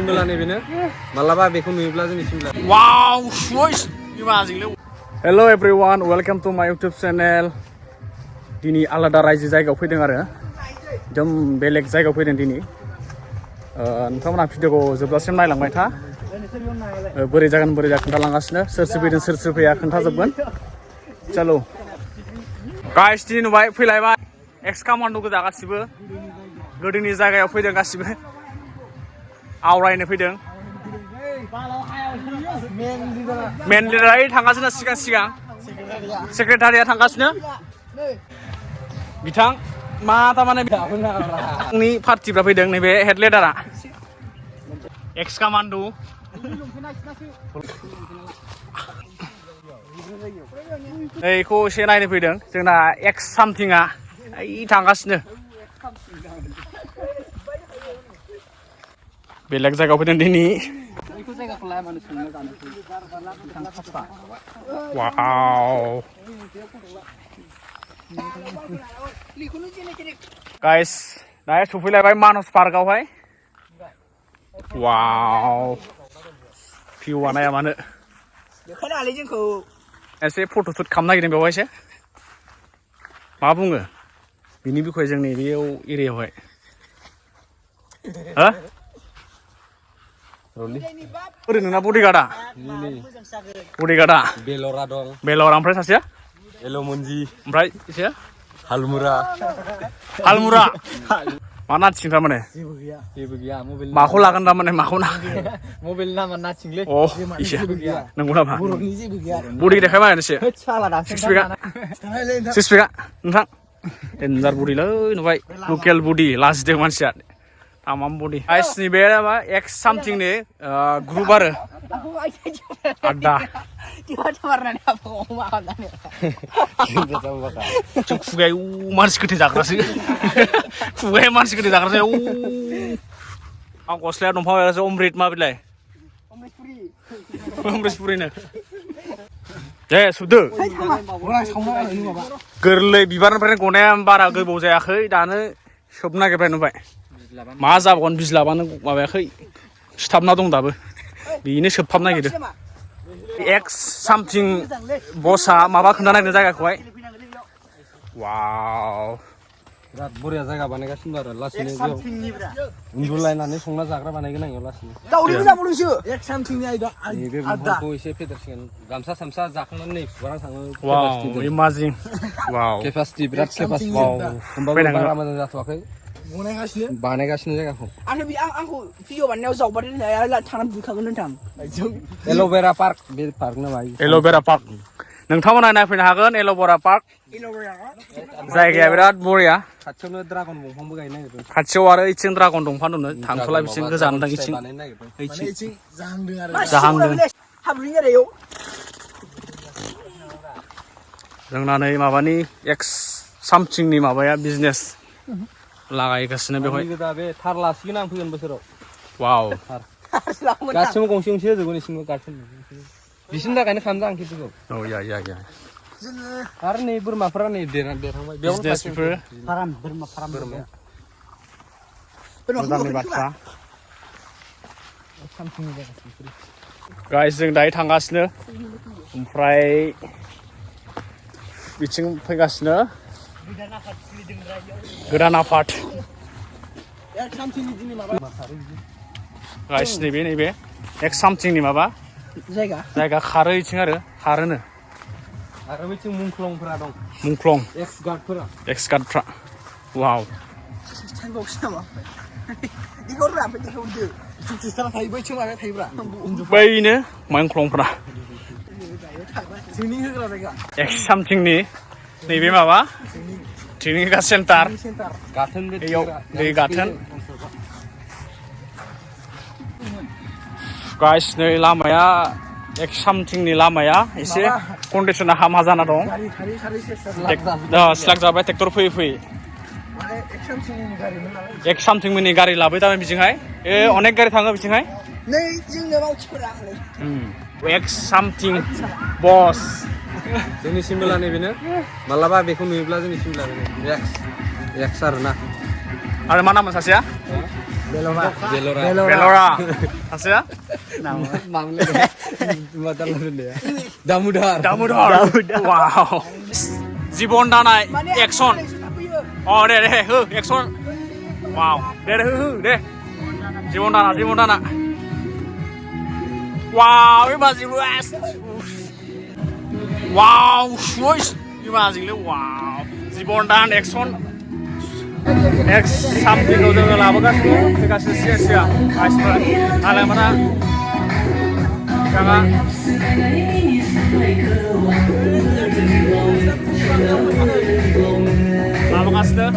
सिम्बोलानो बेनो मालाबा बेखौ नुयोब्ला जोंनि सिमला वाव सयस हेल' एभ्रिवान वेलकाम टू माय यूट्यूब चैनल दिनै आलादा रायजो जायगायाव फैदों आरो एकदम बेलेग जायगायाव फैदों दिनै नोंथांमोना भिडिअखौ जोबजासिम नायलांबाय था बोरै जागोन खोन्थालांगासिनो सोर फैदों सोर फैया खोन्थाजोबगोन चलो गाइस दिनै नुबाय फैलायबाय एक्स कामान्ड' गोजा गासिबो गोदोनि जायगायाव फैदों गासिबो आवरायनो फैदों मेन लिडारा थांगासिनो सिगां सेक्रेटारिया थांगासिनो बिथां मा थारमाने आंनि पार्टिफ्रा फैदों नैबे हेड लिडारा एक्स कामान्ड' नैखौ एसे नायनो फैदों जोंना एक्स सामथिंआ ओइ थांगासिनो बेलेग जायगायाव फैदों दिनै वाव गाइस दायो सफैलायबाय मानस पार्कआवहाय वाव भिउआ नाया मानो एसे फट'शुट खालामनो नागिरदों बेवहायसो मा बुङो बिनि बिखय जोंनि बेयाव एरियायावहाय हो ओरै नोंना बडिगार्डआ बेलरा दं बेलरा ओमफ्राय सासेया एल'मन्जि ओमफ्राय एसे हालमुरा मा नाथिं थारमाने जेबो गैया मबाइल माखौ लागोन थारमाने माखौ ना मबाइल नामा नाथिंलै अ इसे नंगौ नामा बर'नि जेबो गैया बडि देखायबा एसे सिक्स पेकआ नोंथां डेन्जार बडिलै नुबाय लकेल बडि लाजिदों मानसिया तामाम बडि गाइसनि बे माबा एक्स सामथिंनि ग्रुप आरो आड्डा खुगाय मानसि गोथै जाग्रासो खुगाय मानसि गोथै जाग्रासो आं गस्लाया दंफां गायग्रासो अमृत मा बिलाय अमृतपुरिनो दे सुदो गोरलै बिबारनिफ्रायनो गनाया बारा गोबाव जायाखै दानो सोबनो नागिरबाय नुबाय मा जाबावगोन बिज्लाबानो माबायाखै सिथाबना दं दाबो बेनो सोबहाब नागिरो एक्स सामथिं बसआ माबा खोन्थानो नागिरदों जायगाखौहाय वाव बिराद बरिया जायगा बानायगासिनो आरो लासैनो उन्दुलायनानै संना जाग्रा बानायगोन आं लासैनो नैबे बंखौ एसे फेदेरसिगोन गामसा सामसा जाखांनानै नै फुगारना थाङो वाव इमाजिन वाव केपासिटि बिराद केपासिटि वाव होमबाबो बारा मोजां जाथ'वाखै बानायगासिनो जायगाखौ आंखौ भिडिअ बानायनायाव जावबाथाय थांनानै बुखागोन नोंथां एल'भेरा पार्क बे पार्क नामा एल'भेरा पार्क नोंथांमोना नायफैनो हागोन एल'भेरा पार्क जायगाया बिराद बरिया खाथियावनो ड्रागन दंफांबो गायनो नागिरदों खाथियाव आरो इथिं ड्रागन दंफां दङ थांथ'ला बिथिं गोजान दं इथिं जाहांदों जोंना नै माबानि एक्स सामथिंनि माबाया बिजनेस लागायगासिनो बेवहाय बे थार लासिगोन आं फैगोन बोसोराव वाव गासिबो गंसे होजोबगोन इसिंबो गासिबो बिसिनि थाखायनो खालामदों आं खेथिखौ औ या आरो नै बोरमाफोरा नै देरहांबाय बिजनेस बेफोर बोरमाया मोजांनि बाथ्रा गाइस जों दायो थांगासिनो ओमफ्राय बिथिं फैगासिनो गोदान आफाद गाइस नैबे एक्स सामथिंनि माबा जायगा खारो इथिं आरो खारोनो आरो बैथिं मुंख्लंफोरा दं मुंख्लं एक्स गार्डफ्रा वाव बैनो मुंख्लंफ्रा एक्स सामथिंनि नैबे माबा ट्रेनिं सेन्टार दै गाथोन गाइस नै लामाया एक्स सामथिंनि लामाया एसे कन्डिसना हामा जाना दं स्लाग जाबाय ट्रेक्टर फैयै एक्स सामथिंनि गारि लाबोयो थारमाने बिथिंहाय अनेक गारि थाङो बिथिंहाय एक्स सामथिं बस जोंनि सिम्बोलानो बेनो मालाबा बेखौ नुयोब्ला जोंनि सिम्बोला बेनो एक्स आरोना आरो मा नाममोन सासेया Belora. Belora. Asli ya? Mamle. Mata lalu ya. Damudar. Damudar. Wow. Jibon danai action. Oh deh, action. Wow. Deh. Jibon dana. Wow, ini masih luas. Wow, wush. Ini masih luas. Wow. Jibon dan action. X something udah lakukan tuh, dikasih sia-sia. Master, hal yang mana? Jangan. Lakukan sudah.